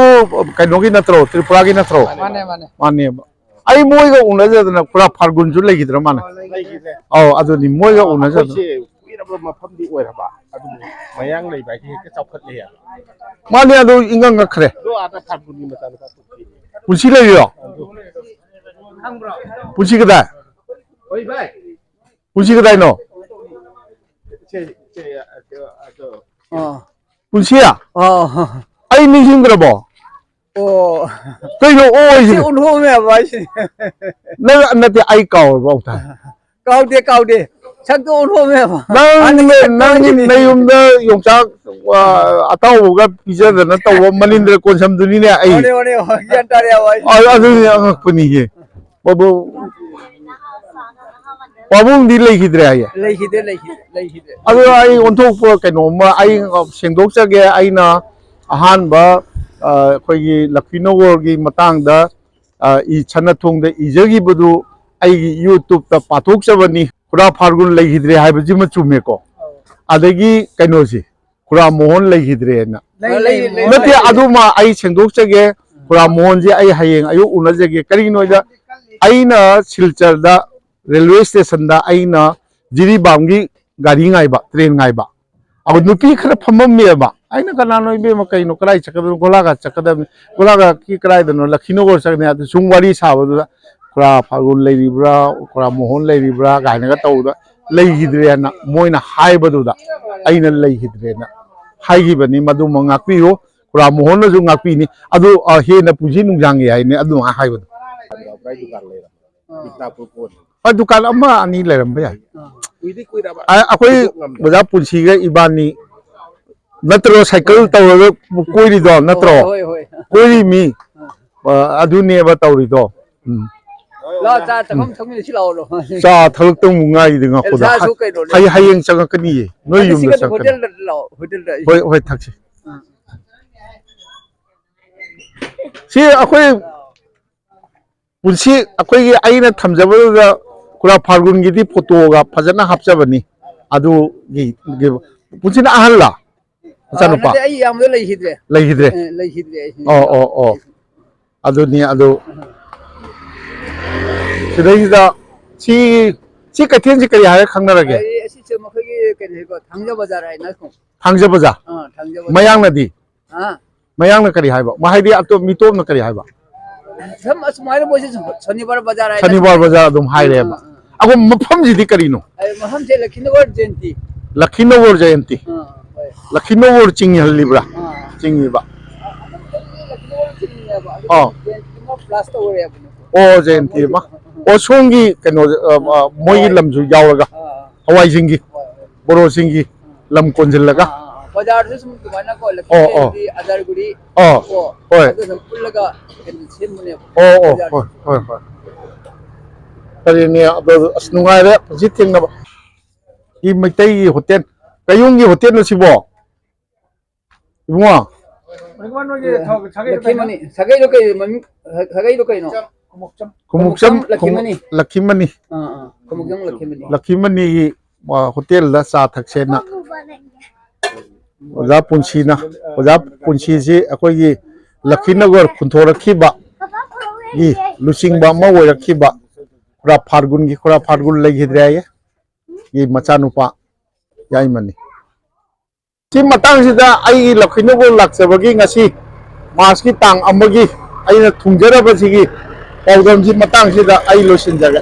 ꯀꯩꯅꯣꯒꯤ ꯅꯠꯇ꯭ꯔꯣ? ꯇ꯭ꯔꯤꯄꯨꯔꯥꯒꯤ ꯅꯠꯇ꯭ꯔꯣ? ꯃꯥꯅꯦ, ꯃꯥꯅꯦ꯫ ꯃꯥꯅꯦꯕ꯫ ꯑꯩ ꯃꯣꯏꯒ ꯎꯅꯖꯗꯅ ꯈꯨꯔꯥ ꯐꯥꯔꯒꯨꯟꯁꯨ ꯂꯩꯈꯤꯗ꯭ꯔ ꯃꯥꯅꯦ꯫ ꯂꯩꯈꯤꯗ꯭ꯔꯦ꯫ ꯑꯧ, ꯑꯗꯨꯅꯤ, ꯃꯣꯏꯒ ꯑꯥ, ꯎꯅꯖꯗꯅ꯫ ꯑꯩꯈꯣꯏꯁꯦ ꯀꯨꯏꯔꯕ ꯃꯐꯝꯗꯤ ꯑꯣꯏꯔꯕ, ꯑꯗꯨꯕꯨ ꯃꯌꯥꯡ ꯂꯩꯕ ꯍꯥꯏꯁꯦ ꯍꯦꯛꯇ ꯆꯥꯎꯈꯠꯂꯦ ꯍꯥꯏꯕ꯫ ꯃꯥꯅꯦ, ꯑꯗꯨ ꯏꯉꯛ ꯉꯛꯈ꯭ꯔꯦ꯫ ꯑꯗꯣ ꯑꯥꯗ ꯐꯥꯔꯒꯨꯟꯒꯤ ꯃꯆꯥꯅꯨꯄꯥ ꯄꯨꯟꯁꯤ꯫ ꯄꯨꯟꯁꯤ ꯂꯩꯔꯤꯔꯣ? ꯑꯗꯨ ꯈꯪꯕ꯭ꯔꯣ? ꯄꯨꯟꯁꯤ ꯀꯗꯥꯏ? ꯍꯣꯏ ꯚꯥꯏ꯫ ꯄꯨꯟꯁꯤ ꯀꯗꯥꯏꯅꯣ? ꯁꯦ, ꯁꯦ, ꯑꯗꯣ, ꯑꯗꯣ꯫ ꯑꯥ꯫ ꯄꯨꯟꯁꯤ? ꯑꯥ꯫ ꯑꯩ ꯅꯤꯡꯁꯤꯡꯗ꯭ꯔꯕꯣ? ꯑꯣ꯫ ꯀꯩꯅꯣ ꯑꯣ ꯁꯤ ꯍꯥꯏꯁꯤꯕꯣ? ꯑꯣꯟꯊꯣꯛꯑꯝꯃꯦ ꯍꯥꯏꯕ ꯑꯩꯁꯦ꯫ ꯅꯪ ꯅꯠꯇꯦ, ꯑꯩ ꯀꯥꯎꯔꯕ ꯑꯃꯨꯛꯇ꯫ ꯀꯥꯎꯗꯦ, ꯀꯥꯎꯗꯦ꯫ ꯁꯛꯇꯣ ꯑꯣꯟꯊꯣꯛꯑꯝꯃꯦ ꯍꯥꯏꯕ꯫ ꯅꯪ, ꯍꯥꯟꯅꯒꯤ ꯁꯛꯇꯣ ꯅꯪꯒꯤ ꯍꯥꯏꯁꯤꯅꯤ꯫ ꯅꯌꯨꯝꯗ ꯌꯣꯡꯆꯥꯛ, ꯑ, ꯑꯇꯥꯎꯕꯒ ꯄꯤꯖꯗꯅ ꯇꯧꯕ ꯃꯅꯤꯟꯗ꯭ꯔ ꯀꯣꯟꯁꯝꯗꯨꯅꯤꯅꯦ ꯑꯩ꯫ ꯍꯣꯏꯅꯦ, ꯍꯣꯏꯅꯦ, ꯍꯣꯏ, ꯒ꯭ꯌꯥꯟ ꯇꯥꯔꯦ ꯍꯥꯏꯕ ꯑꯩꯁꯦ꯫ ꯑ-, ꯑꯗꯨꯅꯤ ꯑꯉꯛꯄꯅꯤꯍꯦ꯫ ꯄꯥꯕꯨꯡ-, ꯄꯥꯕꯨꯡꯗꯤ ꯂꯩꯈꯤꯗ꯭ꯔꯦ ꯍꯥꯏꯌꯦ꯫ ꯂꯩꯈꯤꯗ꯭ꯔꯦ, ꯂꯩꯈꯤꯗ꯭ꯔꯦ, ꯂꯩꯈꯤꯗ꯭ꯔꯦ꯫ ꯑꯗꯣ ꯑꯩ ꯑꯣꯟꯊꯣꯛꯄ ꯀꯩꯅꯣꯝꯃ ꯑꯩ ꯁꯦꯡꯗꯣꯛꯆꯒꯦ꯫ ꯑꯩꯅ ꯑꯍꯥꯟꯕ, ꯑ, ꯑꯩꯈꯣꯏꯒꯤ ꯂꯛꯈꯤꯅꯣꯒꯣꯔꯒꯤ ꯃꯇꯥꯡꯗ, ꯑ, ꯏ-, ꯁꯅꯥꯊꯣꯡꯗ ꯏꯖꯈꯤꯕꯗꯨ ꯑꯩꯒꯤ YouTube-ꯇ ꯄꯥꯊꯣꯛꯆꯕꯅꯤ꯫ ꯈꯨꯔꯥ ꯐꯥꯔꯒꯨꯟ ꯂꯩꯈꯤꯗ꯭ꯔꯦ ꯍꯥꯏꯕꯁꯤꯃ ꯆꯨꯝꯃꯦꯀꯣ꯫ ꯑꯗꯒꯤ ꯀꯩꯅꯣꯁꯤ, ꯈꯨꯔꯥ ꯃꯣꯍꯣꯟ ꯂꯩꯈꯤꯗ꯭ꯔꯦꯅ꯫ ꯂꯩ, ꯂꯩ, ꯂꯩ, ꯅꯠꯇꯦ, ꯂꯩ, ꯂꯩ꯫ ꯑꯗꯨꯃ ꯑꯩ ꯁꯦꯡꯗꯣꯛꯆꯒꯦ꯫ ꯈꯨꯔꯥ ꯃꯣꯍꯟꯁꯦ ꯑꯩ ꯍꯌꯦꯡ ꯑꯌꯨꯛ ꯎꯅꯖꯒꯦ꯫ ꯀꯔꯤꯒꯤꯅꯣꯗ ꯑꯩꯅ ꯁꯤꯜꯆꯔꯗ ꯔꯦꯜꯋꯦ ꯁ꯭ꯇꯦꯁꯟꯗ ꯑꯩꯅ ꯖꯤꯔꯤꯕꯥꯝꯒꯤ ꯒꯥꯔꯤ ꯉꯥꯏꯕ, ꯇ꯭ꯔꯦꯟ ꯉꯥꯏꯕ꯫ ꯑꯗꯨ ꯅꯨꯄꯤ ꯈꯔ ꯐꯝꯃꯝꯃꯦꯕ꯫ ꯑꯩꯅ, "ꯀꯅꯥꯅꯣ ꯏꯕꯦꯝꯃ, ꯀꯩꯅꯣ, ꯀꯗꯥꯏ ꯆꯠꯀꯗꯕꯅꯣ? ꯒꯣꯂꯥꯘꯥꯠ ꯆꯠꯀꯗꯕꯅꯤ꯫ ꯒꯣꯂꯥꯘꯥꯠꯀꯤ ꯀꯗꯥꯏꯗꯅꯣ? ꯂꯛꯈꯤꯅꯣꯒꯔ ꯆꯠꯀꯅꯤ꯫" ꯑꯗꯨ ꯁꯨꯝ ꯋꯥꯔꯤ ꯁꯥꯕꯗꯨꯗ ꯈꯨꯔꯥ ꯐꯥꯜꯒꯨꯟ ꯂꯩꯔꯤꯕ꯭ꯔꯥ, ꯈꯨꯔꯥ ꯃꯣꯍꯟ ꯂꯩꯔꯤꯕ꯭ꯔꯥ ꯀꯥꯏꯅꯒ ꯇꯧꯕꯗ ꯂꯩꯈꯤꯗ꯭ꯔꯦꯅ ꯃꯣꯏꯅ ꯍꯥꯏꯕꯗꯨꯗ ꯑꯩꯅ ꯂꯩꯈꯤꯗ꯭ꯔꯦꯅ ꯍꯥꯏꯈꯤꯕꯅꯤ꯫ ꯃꯗꯨꯃ ꯉꯥꯛꯄꯤꯌꯨ꯫ ꯈꯨꯔꯥ ꯃꯣꯍꯟꯅꯁꯨ ꯉꯥꯛꯄꯤꯅꯤ꯫ ꯑꯗꯨ, ꯑ, ꯍꯦꯟꯅ ꯄꯨꯟꯁꯤ ꯅꯨꯡꯁꯥꯡꯉꯦ ꯍꯥꯏꯅꯤ ꯑꯗꯨꯃꯥꯏꯅ ꯍꯥꯏꯕꯗꯣ꯫ ꯍꯣꯏ, ꯗꯨꯀꯥꯟ ꯑꯃ ꯑꯅꯤ ꯂꯩꯔꯝꯕ ꯌꯥꯏ꯫ ꯑꯥ, ꯀꯨꯏꯗꯤ ꯀꯨꯏꯔꯕ? ꯑ, ꯑꯩꯈꯣꯏ ꯊꯤꯗꯣꯛ ꯉꯝꯗꯕ꯫ ꯑꯣꯖꯥ ꯄꯨꯟꯁꯤꯒ ꯏꯕꯥꯅꯤ ꯅꯠꯇ꯭ꯔꯣ ꯁꯥꯏꯀꯜ ꯇꯧꯔꯒ ꯀꯣꯏꯔꯤꯗꯣ ꯅꯠꯇ꯭ꯔꯣ? ꯍꯣꯏ, ꯍꯣꯏ, ꯍꯣꯏ꯫ ꯀꯣꯏꯔꯤ ꯃꯤ꯫ ꯑꯥ꯫ ꯑ, ꯑꯗꯨꯅꯦꯕ ꯇꯧꯔꯤꯗꯣ꯫ ꯎꯝ꯫ ꯂꯥꯛꯑꯣ, ꯆꯥ ꯊꯛꯐꯝ ꯎꯝ꯫ ꯊꯛꯃꯤꯟꯅꯁꯤ ꯂꯥꯛꯑꯣ, ꯂꯥꯛꯑꯣ꯫ ꯆꯥ ꯊꯛꯂꯛꯇꯧꯕ ꯉꯥꯏꯔꯤꯗ ꯉꯥꯏꯈꯣꯗ꯫ ꯑꯦꯜꯁꯥꯁꯨ ꯀꯩꯅꯣꯅꯦ꯫ ꯍꯌꯦꯡ, ꯍꯌꯦꯡ ꯆꯪꯉꯛꯀꯅꯤꯌꯦ꯫ ꯅꯣꯏ ꯑꯗꯨ ꯌꯨꯝꯗ ꯁꯤꯒꯗꯤ ꯆꯪꯉꯛꯀꯅꯤ꯫ ꯍꯣꯇꯦꯜꯗ ꯂꯥꯛꯑꯣ, ꯍꯣꯇꯦꯜꯗ꯫ ꯍꯣꯏ, ꯍꯣꯏ, ꯊꯛꯁꯤ꯫ ꯑꯥ꯫ ꯁꯤ ꯑꯩꯈꯣꯏ ꯄꯨꯟꯁꯤ ꯑꯩꯈꯣꯏꯒꯤ ꯑꯩꯅ ꯊꯝꯖꯕꯗꯨꯗ ꯈꯨꯔꯥ ꯐꯥꯜꯒꯨꯟꯒꯤꯗꯤ ꯐꯣꯇꯣꯒ ꯐꯖꯅ ꯍꯥꯞꯆꯕꯅꯤ꯫ ꯑꯗꯨꯒꯤ, ꯄꯨꯟꯁꯤꯅ ꯑꯍꯜꯂ? ꯑꯥ, ꯃꯆꯥꯅꯨꯄꯥ? ꯅꯠꯇꯦ, ꯑꯩ ꯏꯌꯥꯝꯕꯗꯣ ꯂꯩꯈꯤꯗ꯭ꯔꯦ꯫ ꯂꯩꯈꯤꯗ꯭ꯔꯦ? ꯑꯦ, ꯂꯩꯈꯤꯗ꯭ꯔꯦ ꯑꯩ꯫ ꯑꯣ, ꯑꯣ, ꯑꯣ꯫ ꯑꯗꯨꯅꯤ, ꯑꯗꯨ꯫ ꯑꯍ꯫ ꯁꯤꯗꯩꯁꯤꯗ ꯁꯤ, ꯁꯤ ꯀꯩꯊꯦꯜꯁꯤ ꯀꯔꯤ ꯍꯥꯏꯔ ꯈꯪꯅꯔꯒꯦ? ꯑꯩ ꯑꯁꯤꯁꯦ ꯃꯈꯣꯏꯒꯤ ꯀꯩꯅꯣ ꯍꯥꯏꯀꯣ, ꯊꯥꯡꯖ ꯕꯖꯥꯔ ꯍꯥꯏꯅ ꯀꯣ꯫ ꯊꯥꯡꯖ ꯕꯖꯥꯔ? ꯑꯥ, ꯊꯥꯡꯖ ꯕꯖꯥꯔ꯫ ꯃꯌꯥꯡꯅꯗꯤ? ꯑꯥ꯫ ꯃꯌꯥꯡꯅ ꯀꯔꯤ ꯍꯥꯏꯕ? ꯃꯥ ꯍꯥꯏꯗꯤ ꯑꯇꯣꯞ ꯃꯤꯇꯣꯞꯅ ꯀꯔꯤ ꯍꯥꯏꯕ? ꯁꯝ ꯑꯁꯨꯃꯥꯏꯅ ꯃꯣꯏꯁꯦ ꯁꯨꯝ ꯁꯅꯤꯕꯥꯔ ꯕꯖꯥꯔ ꯍꯥꯏꯅ ꯁꯅꯤꯕꯥꯔ ꯁꯨꯃꯥꯏꯅ꯫ ꯕꯖꯥꯔ ꯑꯗꯨꯝ ꯍꯥꯏꯔꯦꯕ꯫ ꯑꯥ, ꯑꯥ, ꯑꯥ꯫ ꯑꯗꯣ ꯃꯐꯝꯁꯤꯗꯤ ꯀꯔꯤꯅꯣ? ꯑꯩ ꯃꯐꯝꯁꯦ ꯂꯛꯈꯤꯅꯣꯒꯔ ꯖꯌꯟꯇꯤ꯫ ꯂꯛꯈꯤꯅꯣꯒꯔ ꯖꯌꯟꯇꯤ꯫ ꯑꯥ, ꯍꯣꯏ꯫ ꯂꯛꯈꯤꯅꯣꯒꯔ ꯆꯤꯡꯍꯜꯂꯤꯕ꯭ꯔꯥ? ꯑꯥ꯫ ꯆꯤꯡꯉꯤꯕ꯫ ꯑꯗꯨꯝ ꯂꯛꯈꯤꯅꯣꯒꯔ ꯆꯤꯡꯉꯦꯕ꯫ ꯑꯗꯨ ꯑꯥ꯫ ꯖꯌꯟꯇꯤ ꯑꯃ ꯄ꯭ꯂꯁ ꯇꯧꯔꯦꯕꯅꯦ꯫ ꯑꯣ, ꯖꯌꯟꯇꯤ ꯑꯃ꯫ ꯑꯥ, ꯃꯣꯏꯒꯤ꯫ ꯑꯣ, ꯁꯣꯝꯒꯤ ꯀꯩꯅꯣ, ꯑ, ꯑ, ꯑꯥ, ꯃꯣꯏꯒꯤ ꯍꯣꯏ꯫ ꯂꯝꯁꯨ ꯌꯥꯎꯔꯒ, ꯑꯥ, ꯑꯥ꯫ ꯍꯋꯥꯏꯁꯤꯡꯒꯤ, ꯍꯣꯏ, ꯍꯣꯏ꯫ ꯕꯣꯔꯣꯁꯤꯡꯒꯤ꯫ ꯂꯝ ꯀꯣꯟꯁꯤꯜꯂꯒ꯫ ꯑꯥ, ꯑꯥ, ꯑꯥ꯫ ꯕꯖꯥꯔꯁꯨ ꯁꯨꯝ ꯑꯗꯨꯃꯥꯏꯅꯀꯣ, ꯑꯣ, ꯑꯣ꯫ ꯂꯛꯈꯤꯅꯣꯒꯔ, ꯑꯗꯔꯒꯨꯔꯤ, ꯑꯣ, ꯀꯣ, ꯍꯣꯏ꯫ ꯑꯗꯨ ꯁꯨꯝ ꯄꯨꯜꯂꯒ ꯀꯩꯅꯣ ꯁꯦꯝꯕꯅꯦꯕ, ꯑꯣ, ꯑꯣ, ꯕꯖꯥꯔꯁꯦ꯫ ꯍꯣꯏ, ꯍꯣꯏ, ꯍꯣꯏ꯫ ꯐꯔꯦꯅꯦ, ꯑꯗꯣ ꯑꯁ ꯅꯨꯡꯉꯥꯏꯔꯦ ꯄꯨꯟꯁꯤ ꯊꯦꯡꯅꯕ꯫ ꯁꯤ ꯃꯩꯇꯩꯒꯤ ꯍꯣꯇꯦꯜ, ꯀꯩꯌꯨꯝꯒꯤ ꯍꯣꯇꯦꯜꯅꯣ ꯁꯤꯕꯣ? ꯏꯕꯨꯡꯉꯣ? ꯂꯛꯈꯤꯃꯅꯤ꯫ ꯁꯥꯒꯩꯗꯣ ꯀꯩ ꯃꯃꯤꯡ, ꯁꯥꯒꯩꯗꯣ ꯀꯩꯅꯣ? ꯈꯨꯃꯨꯛꯆꯝ, ꯈꯨꯃꯨꯛꯆꯝ, ꯂꯛꯈꯤꯃꯅꯤ꯫ ꯂꯛꯈꯤꯃꯅꯤ꯫ ꯑꯥ, ꯑꯥ, ꯈꯨꯃꯨꯛꯆꯝ ꯂꯛꯈꯤꯃꯅꯤ꯫ ꯂꯛꯈꯤꯃꯅꯤꯒꯤ, ꯑ, ꯍꯣꯇꯦꯜꯗ ꯆꯥ ꯊꯛꯁꯦꯅ ꯑꯣꯖꯥ ꯄꯨꯟꯁꯤꯅ, ꯑꯣꯖꯥ ꯄꯨꯟꯁꯤꯁꯤ ꯑꯩꯈꯣꯏꯒꯤ ꯂꯈꯤꯅꯒꯔ ꯈꯨꯟꯊꯣꯔꯛꯈꯤꯕ ꯒꯤ ꯂꯨꯆꯤꯡꯕ ꯑꯃ ꯑꯣꯏꯔꯛꯈꯤꯕ ꯈꯨꯔꯥ ꯐꯥꯔꯒꯨꯟꯒꯤ, ꯈꯨꯔꯥ ꯐꯥꯔꯒꯨꯟ ꯂꯩꯈꯤꯗ꯭ꯔꯦ ꯍꯥꯏꯌꯦ, ꯒꯤ ꯃꯆꯥꯅꯨꯄꯥ ꯌꯥꯏꯃꯅꯤ꯫ ꯁꯤ ꯃꯇꯥꯡꯁꯤꯗ ꯑꯩꯒꯤ ꯂꯈꯤꯅꯒꯔ ꯂꯥꯛꯆꯕꯒꯤ ꯉꯁꯤ ꯃꯥꯔꯁꯀꯤ ꯇꯥꯡ ꯑꯃꯒꯤ ꯑꯩꯅ ꯊꯨꯡꯖꯔꯕꯁꯤꯒꯤ ꯄꯥꯎꯗꯝꯁꯤ ꯃꯇꯥꯡꯁꯤꯗ ꯑꯩ ꯂꯣꯏꯁꯤꯟꯖꯒꯦ꯫